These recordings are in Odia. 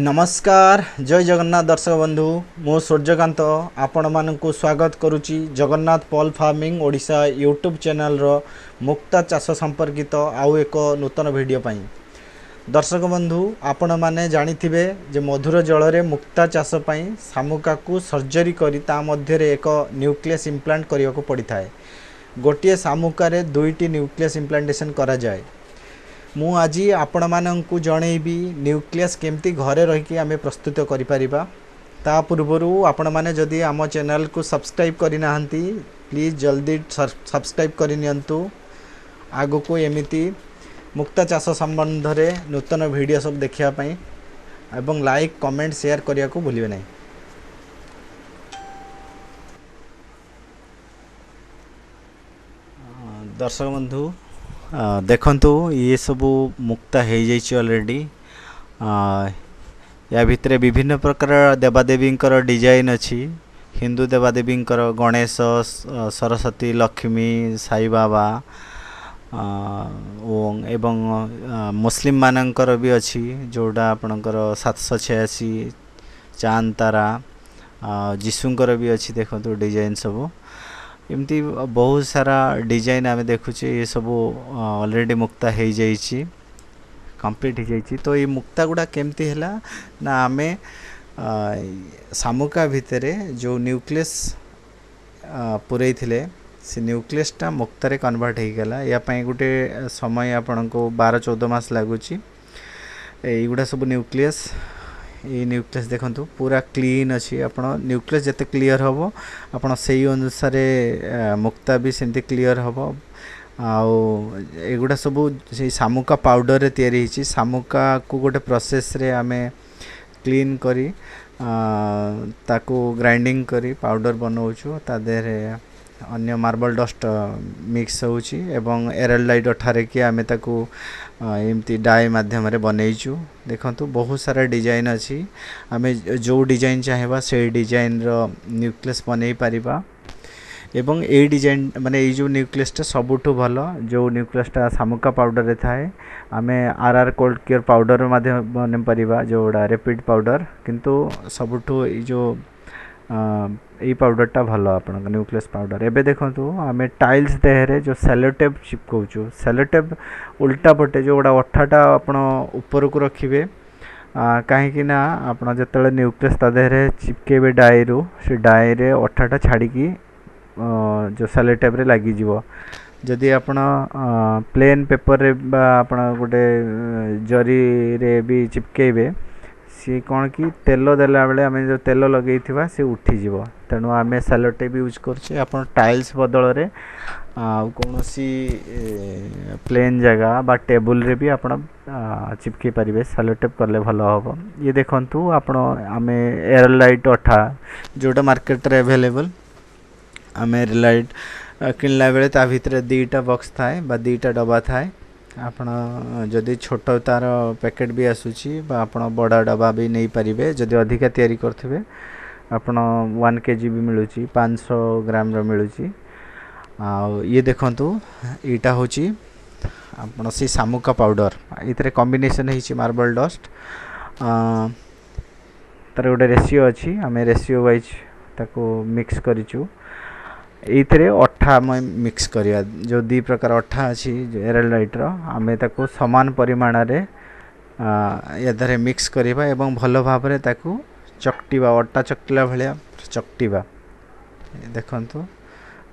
ନମସ୍କାର, ଜୟ ଜଗନ୍ନାଥ ଦର୍ଶକ ବନ୍ଧୁ। ମୁଁ ସୂର୍ଯ୍ୟକାନ୍ତ ଆପଣମାନଙ୍କୁ ସ୍ୱାଗତ କରୁଛି Jagannath pearl farming Odisha YouTube ଚ୍ୟାନେଲର ମୁକ୍ତା ଚାଷ ସମ୍ପର୍କିତ ଆଉ ଏକ ନୂତନ ଭିଡ଼ିଓ ପାଇଁ। ଦର୍ଶକ ବନ୍ଧୁ, ଆପଣମାନେ ଜାଣିଥିବେ ଯେ ମଧୁର ଜଳରେ ମୁକ୍ତା ଚାଷ ପାଇଁ ଶାମୁକାକୁ ସର୍ଜରୀ କରି ତା ମଧ୍ୟରେ ଏକ ନ୍ୟୁକ୍ଲିୟସ୍ ଇମ୍ପ୍ଲାଣ୍ଟ କରିବାକୁ ପଡ଼ିଥାଏ। ଗୋଟିଏ ଶାମୁକାରେ ଦୁଇଟି ନ୍ୟୁକ୍ଲିୟସ୍ ଇମ୍ପ୍ଲାଣ୍ଟେସନ୍ କରାଯାଏ। ମୁଁ ଆଜି ଆପଣମାନଙ୍କୁ ଜଣେଇବି ନ୍ୟୁକ୍ଲିୟସ୍ କେମିତି ଘରେ ରହିକି ଆମେ ପ୍ରସ୍ତୁତ କରିପାରିବା। ତା ପୂର୍ବରୁ ଆପଣମାନେ ଯଦି ଆମ ଚ୍ୟାନେଲକୁ ସବସ୍କ୍ରାଇବ୍ କରିନାହାନ୍ତି, ପ୍ଲିଜ୍ ଜଲ୍ଦି ସବସ୍କ୍ରାଇବ୍ କରିନିଅନ୍ତୁ, ଆଗକୁ ଏମିତି ମୁକ୍ତା ଚାଷ ସମ୍ବନ୍ଧରେ ନୂତନ ଭିଡ଼ିଓ ସବୁ ଦେଖିବା ପାଇଁ, ଏବଂ ଲାଇକ୍, କମେଣ୍ଟ, ସେୟାର କରିବାକୁ ଭୁଲିବେ ନାହିଁ। ଦର୍ଶକ ବନ୍ଧୁ, ଦେଖନ୍ତୁ, ଇଏ ସବୁ ମୁକ୍ତା ହେଇଯାଇଛି ଅଲରେଡ଼ି। ୟା ଭିତରେ ବିଭିନ୍ନ ପ୍ରକାର ଦେବାଦେବୀଙ୍କର ଡିଜାଇନ୍ ଅଛି। ହିନ୍ଦୁ ଦେବାଦେବୀଙ୍କର ଗଣେଶ, ସରସ୍ୱତୀ, ଲକ୍ଷ୍ମୀ, ସାଇବାବା ଏବଂ ମୁସଲିମ ମାନଙ୍କର ବି ଅଛି, ଯେଉଁଟା ଆପଣଙ୍କର 786 ଚାନ୍ଦ ତାରା, ଯୀଶୁଙ୍କର ବି ଅଛି। ଦେଖନ୍ତୁ ଡିଜାଇନ୍ ସବୁ, ଏମିତି ବହୁତ ସାରା ଡିଜାଇନ୍ ଆମେ ଦେଖୁଛେ। ଏସବୁ ଅଲରେଡ଼ି ମୁକ୍ତା ହେଇଯାଇଛି, କମ୍ପ୍ଲିଟ୍ ହେଇଯାଇଛି। ତ ଏଇ ମୁକ୍ତା ଗୁଡ଼ା କେମିତି ହେଲା ନା, ଆମେ ଶାମୁକା ଭିତରେ ଯେଉଁ ନ୍ୟୁକ୍ଲିୟସ୍ ପୂରେଇଥିଲେ, ସେ ନ୍ୟୁକ୍ଲିୟସ୍ଟା ମୁକ୍ତାରେ କନଭର୍ଟ ହେଇଗଲା। ୟା ପାଇଁ ଗୋଟେ ସମୟ ଆପଣଙ୍କୁ 12-14 ମାସ ଲାଗୁଛି। ଏଇଗୁଡ଼ା ସବୁ ନ୍ୟୁକ୍ଲିୟସ୍। ଏଇ ନ୍ୟୁକ୍ଲିୟସ୍ ଦେଖନ୍ତୁ, ପୁରା କ୍ଲିନ୍ ଅଛି। ଆପଣ ନ୍ୟୁକ୍ଲିୟସ୍ ଯେତେ କ୍ଲିଅର୍ ହେବ, ଆପଣ ସେଇ ଅନୁସାରେ ମୁକ୍ତା ବି ସେମିତି କ୍ଲିଅର୍ ହେବ। ଆଉ ଏଗୁଡ଼ା ସବୁ ସେଇ ଶାମୁକା ପାଉଡ଼ରରେ ତିଆରି ହେଇଛି। ଶାମୁକାକୁ ଗୋଟେ ପ୍ରୋସେସ୍ରେ ଆମେ କ୍ଲିନ୍ କରି ତାକୁ ଗ୍ରାଇଣ୍ଡିଙ୍ଗ କରି ପାଉଡ଼ର ବନାଉଛୁ। ତା ଦେହରେ ଅନ୍ୟ ମାର୍ବଲ ଡଷ୍ଟ ମିକ୍ସ ହେଉଛି ଏବଂ ଏରେଲାଇଟ୍ ଅଠାରେ କି ଆମେ ତାକୁ ଏମିତି ଡାଏ ମାଧ୍ୟମରେ ବନେଇଛୁ। ଦେଖନ୍ତୁ, ବହୁତ ସାରା ଡିଜାଇନ୍ ଅଛି। ଆମେ ଯେଉଁ ଡିଜାଇନ୍ ଚାହିଁବା, ସେଇ ଡିଜାଇନ୍ର ନ୍ୟୁକ୍ଲିୟସ୍ ବନେଇ ପାରିବା। ଏବଂ ଏଇ ଡିଜାଇନ୍, ମାନେ ଏଇ ଯେଉଁ ନ୍ୟୁକ୍ଲିୟସ୍ଟା ସବୁଠୁ ଭଲ, ଯେଉଁ ନ୍ୟୁକ୍ଲିୟସ୍ଟା ଶାମୁକା ପାଉଡ଼ରରେ ଥାଏ। ଆମେ ଆର୍ ଆର୍ କୋଲ୍ଡ କ୍ୟୁର୍ ପାଉଡ଼ର ମଧ୍ୟ ବନେଇ ପାରିବା, ଯେଉଁଗୁଡ଼ା ରେପିଡ଼ ପାଉଡ଼ର। କିନ୍ତୁ ସବୁଠୁ ଏଇ ଯେଉଁ ଏଇ ପାଉଡ଼ରଟା ଭଲ, ଆପଣଙ୍କ ନ୍ୟୁକ୍ଲିୟସ୍ ପାଉଡ଼ର। ଏବେ ଦେଖନ୍ତୁ, ଆମେ ଟାଇଲ୍ସ ଦେହରେ ଯେଉଁ ସେଲୋଟେପ୍ ଚିପକଉଛୁ, ସେଲୋଟେପ୍ ଉଲ୍ଟା ପଟେ ଯେଉଁଗୁଡ଼ା ଅଠାଟା ଆପଣ ଉପରକୁ ରଖିବେ। କାହିଁକି ନା ଆପଣ ଯେତେବେଳେ ନ୍ୟୁକ୍ଲିୟସ୍ ତା ଦେହରେ ଚିପକେଇବେ ଡାଇରୁ, ସେ ଡାଇରେ ଅଠାଟା ଛାଡ଼ିକି ଯେଉଁ ସେଲୋଟେପ୍ରେ ଲାଗିଯିବ। ଯଦି ଆପଣ ପ୍ଲେନ୍ ପେପରରେ ବା ଆପଣ ଗୋଟେ ଜରିରେ ବି ଚିପକେଇବେ, ସିଏ କ'ଣ କି ତେଲ ଦେଲାବେଳେ ଆମେ ଯେଉଁ ତେଲ ଲଗେଇଥିବା, ସେ ଉଠିଯିବ। ତେଣୁ ଆମେ ସେଲୋଟେପ୍ ୟୁଜ୍ କରୁଛେ। ଆପଣ ଟାଇଲ୍ସ ବଦଳରେ ଆଉ କୌଣସି ପ୍ଲେନ୍ ଜାଗା ବା ଟେବୁଲରେ ବି ଆପଣ ଚିପକେଇ ପାରିବେ। ସେଲୋଟେପ୍ କଲେ ଭଲ ହେବ। ଇଏ ଦେଖନ୍ତୁ ଆପଣ, ଆମେ ଏୟାରଲାଇଟ୍ ଅଠା ଯେଉଁଟା ମାର୍କେଟରେ ଆଭେଲେବଲ୍, ଆମେ ଏୟାରଲାଇଟ୍ କିଣିଲା ବେଳେ ତା ଭିତରେ ଦୁଇଟା ବକ୍ସ ଥାଏ ବା ଦୁଇଟା ଡବା ଥାଏ। ଆପଣ ଯଦି ଛୋଟ ତା'ର ପ୍ୟାକେଟ୍ ବି ଆସୁଛି ବା ଆପଣ ବଡ଼ ଡବା ବି ନେଇପାରିବେ। ଯଦି ଅଧିକା ତିଆରି କରୁଥିବେ, ଆପଣ 1 କେଜି ବି ମିଳୁଛି, 500 ଗ୍ରାମର ମିଳୁଛି। ଆଉ ଇଏ ଦେଖନ୍ତୁ, ଏଇଟା ହେଉଛି ଆପଣ ସେଇ ଶାମୁକା ପାଉଡ଼ର। ଏଇଥିରେ କମ୍ବିନେସନ୍ ହେଇଛି ମାର୍ବଲ ଡଷ୍ଟ। ତା'ର ଗୋଟେ ରେସିଓ ଅଛି, ଆମେ ରେସିଓ ୱାଇଜ୍ ତାକୁ ମିକ୍ସ କରିଛୁ। ଏଇଥିରେ ଅଠା ଆମେ ମିକ୍ସ କରିବା। ଯେଉଁ ଦୁଇ ପ୍ରକାର ଅଠା ଅଛି ଏରେଲାଇଟ୍ର, ଆମେ ତାକୁ ସମାନ ପରିମାଣରେ ୟା ଦେହରେ ମିକ୍ସ କରିବା ଏବଂ ଭଲ ଭାବରେ ତାକୁ ଚକଟିବା, ଅଟା ଚକଟିଲା ଭଳିଆ ଚକଟିବା। ଦେଖନ୍ତୁ,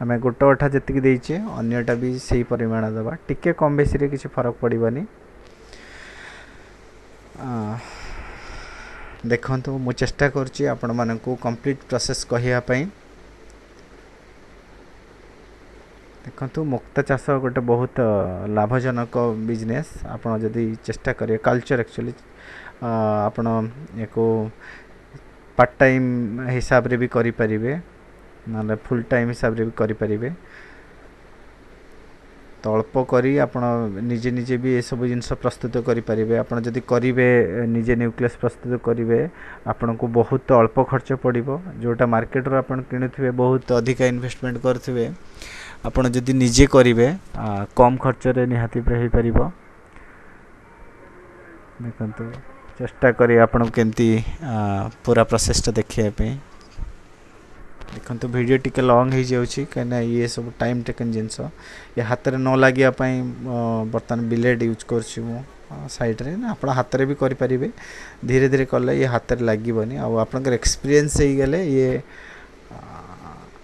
ଆମେ ଗୋଟେ ଅଠା ଯେତିକି ଦେଇଛେ, ଅନ୍ୟଟା ବି ସେଇ ପରିମାଣ ଦେବା। ଟିକେ କମ୍ ବେଶୀରେ କିଛି ଫରକ ପଡ଼ିବନି। ଦେଖନ୍ତୁ, ମୁଁ ଚେଷ୍ଟା କରୁଛି ଆପଣମାନଙ୍କୁ କମ୍ପ୍ଲିଟ୍ ପ୍ରୋସେସ୍ କହିବା ପାଇଁ। ଦେଖନ୍ତୁ, ମୁକ୍ତା ଚାଷ ଗୋଟେ ବହୁତ ଲାଭଜନକ ବିଜନେସ୍। ଆପଣ ଯଦି ଚେଷ୍ଟା କରିବେ, କଲଚର୍ ଆକ୍ଚୁଆଲି ଆପଣ ୟାକୁ ପାର୍ଟ ଟାଇମ୍ ହିସାବରେ ବି କରିପାରିବେ, ନହେଲେ ଫୁଲ୍ ଟାଇମ୍ ହିସାବରେ ବି କରିପାରିବେ। ତ ଅଳ୍ପ କରି ଆପଣ ନିଜେ ନିଜେ ବି ଏସବୁ ଜିନିଷ ପ୍ରସ୍ତୁତ କରିପାରିବେ। ଆପଣ ଯଦି କରିବେ, ନିଜେ ନ୍ୟୁକ୍ଲିୟସ୍ ପ୍ରସ୍ତୁତ କରିବେ, ଆପଣଙ୍କୁ ବହୁତ ଅଳ୍ପ ଖର୍ଚ୍ଚ ପଡ଼ିବ। ଯେଉଁଟା ମାର୍କେଟରୁ ଆପଣ କିଣୁଥିବେ, ବହୁତ ଅଧିକା ଇନଭେଷ୍ଟମେଣ୍ଟ କରୁଥିବେ, ଆପଣ ଯଦି ନିଜେ କରିବେ, କମ୍ ଖର୍ଚ୍ଚରେ ନିହାତି ହେଇପାରିବ। ଦେଖନ୍ତୁ, ଚେଷ୍ଟା କରି ଆପଣଙ୍କୁ କେମିତି ପୁରା ପ୍ରୋସେସ୍ଟା ଦେଖିବା ପାଇଁ। ଦେଖନ୍ତୁ, ଭିଡ଼ିଓ ଟିକେ ଲଙ୍ଗ୍ ହେଇଯାଉଛି, କାହିଁକିନା ଇଏ ସବୁ ଟାଇମ୍ ଟେକନ୍ ଜିନିଷ। ଇଏ ହାତରେ ନ ଲାଗିବା ପାଇଁ ବର୍ତ୍ତମାନ ବିଲେଟ୍ ୟୁଜ୍ କରୁଛି ମୁଁ ସାଇଡ଼୍ରେ। ନା, ଆପଣ ହାତରେ ବି କରିପାରିବେ। ଧୀରେ ଧୀରେ କଲେ ଇଏ ହାତରେ ଲାଗିବନି, ଆଉ ଆପଣଙ୍କର ଏକ୍ସପିରିଏନ୍ସ ହେଇଗଲେ ଇଏ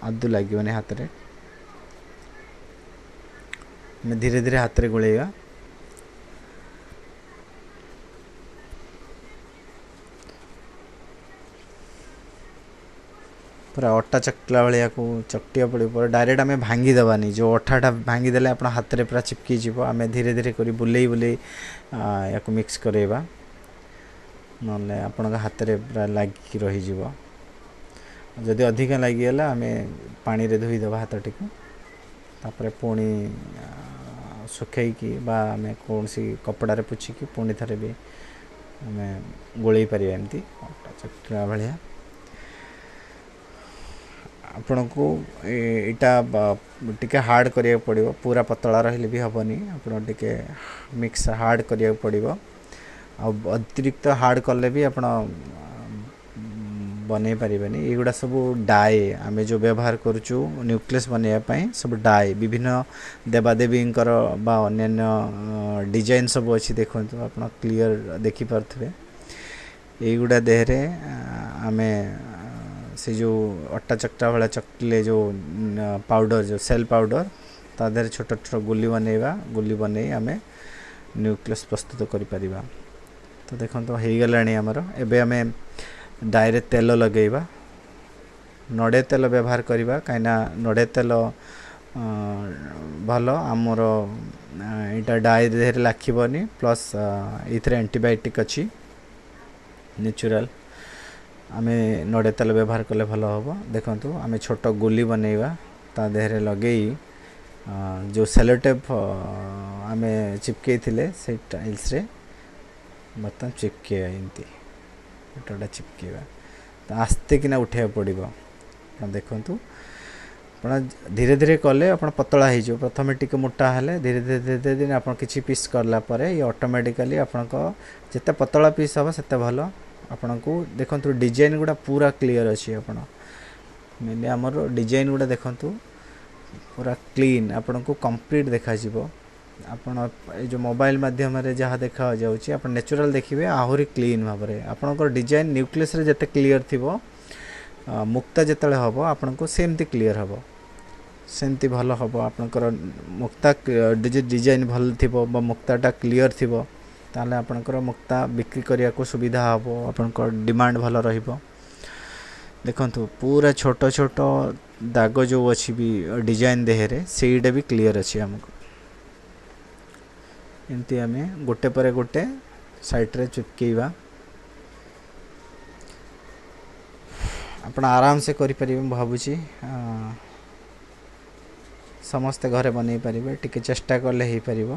ଆଦୌ ଲାଗିବନି ହାତରେ। ଆମେ ଧୀରେ ଧୀରେ ହାତରେ ଗୋଳେଇବା। ପୁରା ଅଟା ଚକଟିଲା ଭଳିଆକୁ ଚକଟିବାକୁ ପଡ଼ିବ। ପୁରା ଡାଇରେକ୍ଟ ଆମେ ଭାଙ୍ଗିଦେବାନି। ଯେଉଁ ଅଠାଟା ଭାଙ୍ଗିଦେଲେ ଆପଣ ହାତରେ ପୁରା ଚିପକି ଯିବ। ଆମେ ଧୀରେ ଧୀରେ କରି ବୁଲେଇ ବୁଲେଇ ୟାକୁ ମିକ୍ସ କରେଇବା, ନହେଲେ ଆପଣଙ୍କ ହାତରେ ପୁରା ଲାଗିକି ରହିଯିବ। ଯଦି ଅଧିକା ଲାଗିଗଲା, ଆମେ ପାଣିରେ ଧୋଇଦେବା ହାତଟିକୁ, ତାପରେ ପୁଣି ଶୁଖେଇକି ବା ଆମେ କୌଣସି କପଡ଼ାରେ ପୋଛିକି ପୁଣି ଥରେ ବି ଆମେ ଗୋଳେଇ ପାରିବା, ଏମିତି ଅଟା ଚକଟିଲା ଭଳିଆ। ଆପଣଙ୍କୁ ଏଇଟା ଟିକେ ହାର୍ଡ଼ କରିବାକୁ ପଡ଼ିବ। ପୁରା ପତଳା ରହିଲେ ବି ହେବନି, ଆପଣ ଟିକେ ମିକ୍ସ ହାର୍ଡ଼ କରିବାକୁ ପଡ଼ିବ। ଆଉ ଅତିରିକ୍ତ ହାର୍ଡ଼ କଲେ ବି ଆପଣ ବନେଇ ପାରିବେନି। ଏଇଗୁଡ଼ା ସବୁ ଡାଏ ଆମେ ଯେଉଁ ବ୍ୟବହାର କରୁଛୁ ନ୍ୟୁକ୍ଲିୟସ୍ ବନେଇବା ପାଇଁ, ସବୁ ଡାଏ ବିଭିନ୍ନ ଦେବାଦେବୀଙ୍କର ବା ଅନ୍ୟାନ୍ୟ ଡିଜାଇନ୍ ସବୁ ଅଛି। ଦେଖନ୍ତୁ, ଆପଣ କ୍ଲିଅର୍ ଦେଖିପାରୁଥିବେ। ଏଇଗୁଡ଼ା ଦେହରେ ଆମେ ସେ ଯେଉଁ ଅଟା ଚକଟା ଭଳିଆ ଚକଟିଲେ, ଯେଉଁ ପାଉଡ଼ର, ଯେଉଁ ସେଲ୍ ପାଉଡ଼ର, ତା ଦେହରେ ଛୋଟ ଛୋଟ ଗୁଲି ବନେଇବା। ଗୁଲି ବନେଇ ଆମେ ନ୍ୟୁକ୍ଲିୟସ୍ ପ୍ରସ୍ତୁତ କରିପାରିବା। ତ ଦେଖନ୍ତୁ, ହେଇଗଲାଣି ଆମର। ଏବେ ଆମେ ଡାଇରେ ତେଲ ଲଗେଇବା। ନଡ଼ିଆ ତେଲ ବ୍ୟବହାର କରିବା, କାହିଁକିନା ନଡ଼ିଆ ତେଲ ଭଲ ଆମର। ଏଇଟା ଡାଇ ଦେହରେ ଲାଖିବନି, ପ୍ଲସ୍ ଏଇଥିରେ ଆଣ୍ଟିବାୟୋଟିକ୍ ଅଛି ନ୍ୟାଚୁରାଲ୍। ଆମେ ନଡ଼ିଆ ତେଲ ବ୍ୟବହାର କଲେ ଭଲ ହେବ। ଦେଖନ୍ତୁ, ଆମେ ଛୋଟ ଗୁଲି ବନେଇବା, ତା ଦେହରେ ଲଗେଇ ଯେଉଁ ସେଲୋଟେପ୍ ଆମେ ଚିପକେଇଥିଲେ ସେଇ ଟାଇଲ୍ସରେ ବର୍ତ୍ତମାନ ଚିପକେଇବା। ଏମିତି ଗୋଟେ ଗୋଟେ ଚିପକେଇବା, ତ ଆସ୍ତେ କିନା ଉଠେଇବାକୁ ପଡ଼ିବ। ଆପଣ ଦେଖନ୍ତୁ, ଆପଣ ଧୀରେ ଧୀରେ କଲେ ଆପଣ ପତଳା ହେଇଯିବ। ପ୍ରଥମେ ଟିକେ ମୋଟା ହେଲେ ଧୀରେ ଧୀରେ ଧୀରେ ଧୀରେ ଆପଣ କିଛି ପିସ୍ କଲା ପରେ ଇଏ ଅଟୋମେଟିକାଲି ଆପଣଙ୍କ ଯେତେ ପତଳା ପିସ୍ ହେବ ସେତେ ଭଲ ଆପଣଙ୍କୁ। ଦେଖନ୍ତୁ, ଡିଜାଇନ୍ ଗୁଡ଼ା ପୁରା କ୍ଲିଅର୍ ଅଛି। ଆପଣ ମେନଲି ଆମର ଡିଜାଇନ୍ ଗୁଡ଼ା ଦେଖନ୍ତୁ, ପୁରା କ୍ଲିନ୍ ଆପଣଙ୍କୁ କମ୍ପ୍ଲିଟ୍ ଦେଖାଯିବ। ଆପଣ ଏଇ ଯେଉଁ ମୋବାଇଲ ମାଧ୍ୟମରେ ଯାହା ଦେଖାଯାଉଛି, ଆପଣ ନ୍ୟାଚୁରାଲ୍ ଦେଖିବେ ଆହୁରି କ୍ଲିନ୍ ଭାବରେ। ଆପଣଙ୍କର ଡିଜାଇନ୍ ନ୍ୟୁକ୍ଲିୟସ୍ରେ ଯେତେ କ୍ଲିଅର୍ ଥିବ, ମୁକ୍ତା ଯେତେବେଳେ ହେବ ଆପଣଙ୍କୁ ସେମିତି କ୍ଲିଅର୍ ହେବ, ସେମିତି ଭଲ ହେବ। ଆପଣଙ୍କର ମୁକ୍ତା ଡିଜାଇନ୍ ଭଲ ଥିବ ବା ମୁକ୍ତାଟା କ୍ଲିଅର୍ ଥିବ, ତାହେଲେ ଆପଣଙ୍କର ମୁକ୍ତା ବିକ୍ରି କରିବାକୁ ସୁବିଧା ହେବ, ଆପଣଙ୍କ ଡିମାଣ୍ଡ ଭଲ ରହିବ। ଦେଖନ୍ତୁ, ପୁରା ଛୋଟ ଛୋଟ ଦାଗ ଯେଉଁ ଅଛି ବି ଡିଜାଇନ୍ ଦେହରେ, ସେଇଟା ବି କ୍ଲିଅର୍ ଅଛି ଆମକୁ। ଏମିତି ଆମେ ଗୋଟେ ପରେ ଗୋଟେ ସାଇଡ଼୍ରେ ଚିପକେଇବା। ଆପଣ ଆରାମସେ କରିପାରିବେ, ମୁଁ ଭାବୁଛି ସମସ୍ତେ ଘରେ ବନେଇ ପାରିବେ। ଟିକେ ଚେଷ୍ଟା କଲେ ହେଇପାରିବ।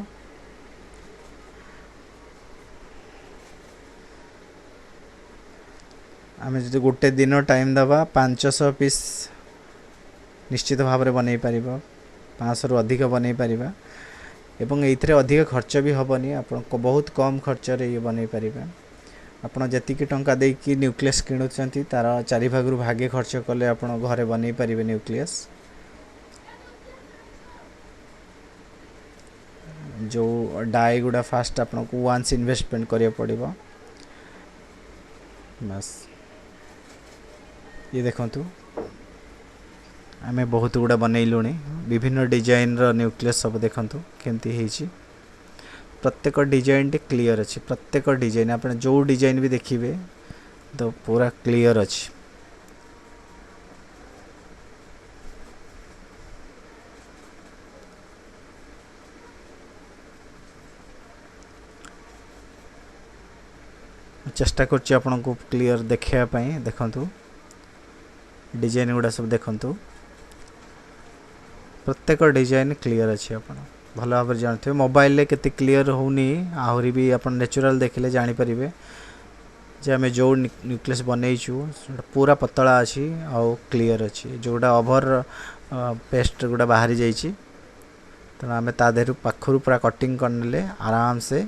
ଆମେ ଯଦି ଗୋଟେ ଦିନ ଟାଇମ୍ ଦେବା, 500 ପିସ୍ ନିଶ୍ଚିତ ଭାବରେ ବନେଇ ପାରିବ, 500ରୁ ଅଧିକ ବନେଇ ପାରିବା। ଏବଂ ଏଇଥିରେ ଅଧିକ ଖର୍ଚ୍ଚ ବି ହେବନି, ଆପଣ ବହୁତ କମ୍ ଖର୍ଚ୍ଚରେ ଇଏ ବନେଇ ପାରିବେ। ଆପଣ ଯେତିକି ଟଙ୍କା ଦେଇକି ନ୍ୟୁକ୍ଲିୟସ୍ କିଣୁଛନ୍ତି, ତା'ର ଚାରି ଭାଗରୁ ଭାଗେ ଖର୍ଚ୍ଚ କଲେ ଆପଣ ଘରେ ବନେଇ ପାରିବେ ନ୍ୟୁକ୍ଲିୟସ୍। ଯେଉଁ ଡାଇ ଗୁଡ଼ା ଫାଷ୍ଟ ଆପଣଙ୍କୁ ୱାନ୍ସ ଇନଭେଷ୍ଟମେଣ୍ଟ କରିବାକୁ ପଡ଼ିବ, ବାସ୍। ଇଏ ଦେଖନ୍ତୁ, ଆମେ ବହୁତ ଗୁଡ଼ା ବନେଇଲୁଣି ବିଭିନ୍ନ ଡିଜାଇନର ନ୍ୟୁକ୍ଲିୟସ୍ ସବୁ। ଦେଖନ୍ତୁ କେମିତି ହେଇଛି। ପ୍ରତ୍ୟେକ ଡିଜାଇନଟି କ୍ଲିଅର୍ ଅଛି। ପ୍ରତ୍ୟେକ ଡିଜାଇନ, ଆପଣ ଯେଉଁ ଡିଜାଇନ ବି ଦେଖିବେ ତ ପୁରା କ୍ଲିଅର୍ ଅଛି। ଚେଷ୍ଟା କରୁଛି ଆପଣଙ୍କୁ କ୍ଲିଅର୍ ଦେଖାଇବା ପାଇଁ। ଦେଖନ୍ତୁ, ଡିଜାଇନ ଗୁଡ଼ା ସବୁ ଦେଖନ୍ତୁ, ପ୍ରତ୍ୟେକ ଡିଜାଇନ କ୍ଲିଅର୍ ଅଛି। ଆପଣ ଭଲ ଭାବରେ ଜାଣୁଥିବେ ମୋବାଇଲରେ କେତେ କ୍ଲିଅର୍ ହେଉନି, ଆହୁରି ବି ଆପଣ ନ୍ୟାଚୁରାଲ୍ ଦେଖିଲେ ଜାଣିପାରିବେ ଯେ ଆମେ ଯେଉଁ ନ୍ୟୁକ୍ଲିୟସ୍ ବନେଇଛୁ ସେଇଟା ପୁରା ପତଳା ଅଛି ଆଉ କ୍ଲିଅର୍ ଅଛି। ଯେଉଁଟା ଓଭର ପେଷ୍ଟ ଗୁଡ଼ା ବାହାରି ଯାଇଛି, ତେଣୁ ଆମେ ତା ଦେହରୁ ପାଖରୁ ପୁରା କଟିଂ କରିନେଲେ ଆରାମସେ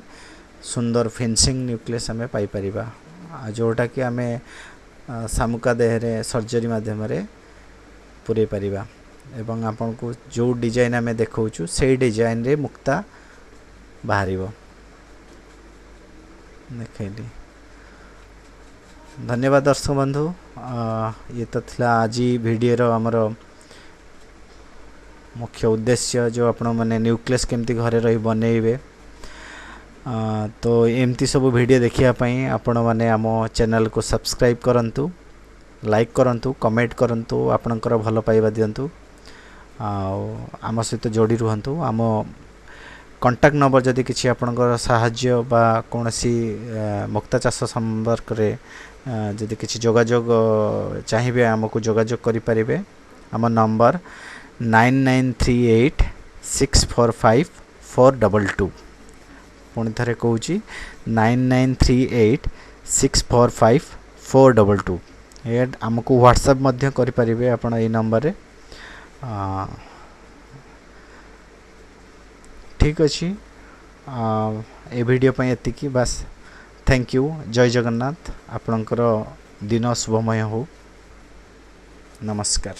ସୁନ୍ଦର ଫିନିସିଂ ନ୍ୟୁକ୍ଲିୟସ୍ ଆମେ ପାଇପାରିବା, ଯେଉଁଟାକି ଆମେ ଶାମୁକା ଦେହରେ ସର୍ଜରୀ ମାଧ୍ୟମରେ ପୂରେଇ ପାରିବା ଏବଂ ଆପଣଙ୍କୁ ଯେଉଁ ଡିଜାଇନ୍ ଆମେ ଦେଖାଉଛୁ, ସେଇ ଡିଜାଇନ୍ରେ ମୁକ୍ତା ବାହାରିବ। ଦେଖେଇଲି। ଧନ୍ୟବାଦ ଦର୍ଶକ ବନ୍ଧୁ। ଇଏ ତ ଥିଲା ଆଜି ଭିଡ଼ିଓର ଆମର ମୁଖ୍ୟ ଉଦ୍ଦେଶ୍ୟ, ଯେଉଁ ଆପଣମାନେ ନ୍ୟୁକ୍ଲିୟସ୍ କେମିତି ଘରେ ରହି ବନେଇବେ। ତ ଏମିତି ସବୁ ଭିଡ଼ିଓ ଦେଖିବା ପାଇଁ ଆପଣମାନେ ଆମ ଚ୍ୟାନେଲକୁ ସବସ୍କ୍ରାଇବ୍ କରନ୍ତୁ, ଲାଇକ୍ କରନ୍ତୁ, କମେଣ୍ଟ କରନ୍ତୁ, ଆପଣଙ୍କର ଭଲ ପାଇବା ଦିଅନ୍ତୁ ଆଉ ଆମ ସହିତ ଯୋଡ଼ି ରୁହନ୍ତୁ। ଆମ କଣ୍ଟାକ୍ଟ ନମ୍ବର, ଯଦି କିଛି ଆପଣଙ୍କର ସାହାଯ୍ୟ ବା କୌଣସି ମୁକ୍ତା ଚାଷ ସମ୍ପର୍କରେ ଯଦି କିଛି ଯୋଗାଯୋଗ ଚାହିଁବେ, ଆମକୁ ଯୋଗାଯୋଗ କରିପାରିବେ। ଆମ ନମ୍ବର 9938645422। ପୁଣି ଥରେ କହୁଛି, 9938645422। ଏ ଆମକୁ ହ୍ୱାଟ୍ସଆପ୍ ମଧ୍ୟ କରିପାରିବେ ଆପଣ ଏଇ ନମ୍ବରରେ। ଠିକ୍ ଅଛି, ଏ ଭିଡ଼ିଓ ପାଇଁ ଏତିକି ବାସ୍। Thank you. ଜୟ ଜଗନ୍ନାଥ। ଆପଣଙ୍କର ଦିନ ଶୁଭମୟ ହେଉ। ନମସ୍କାର।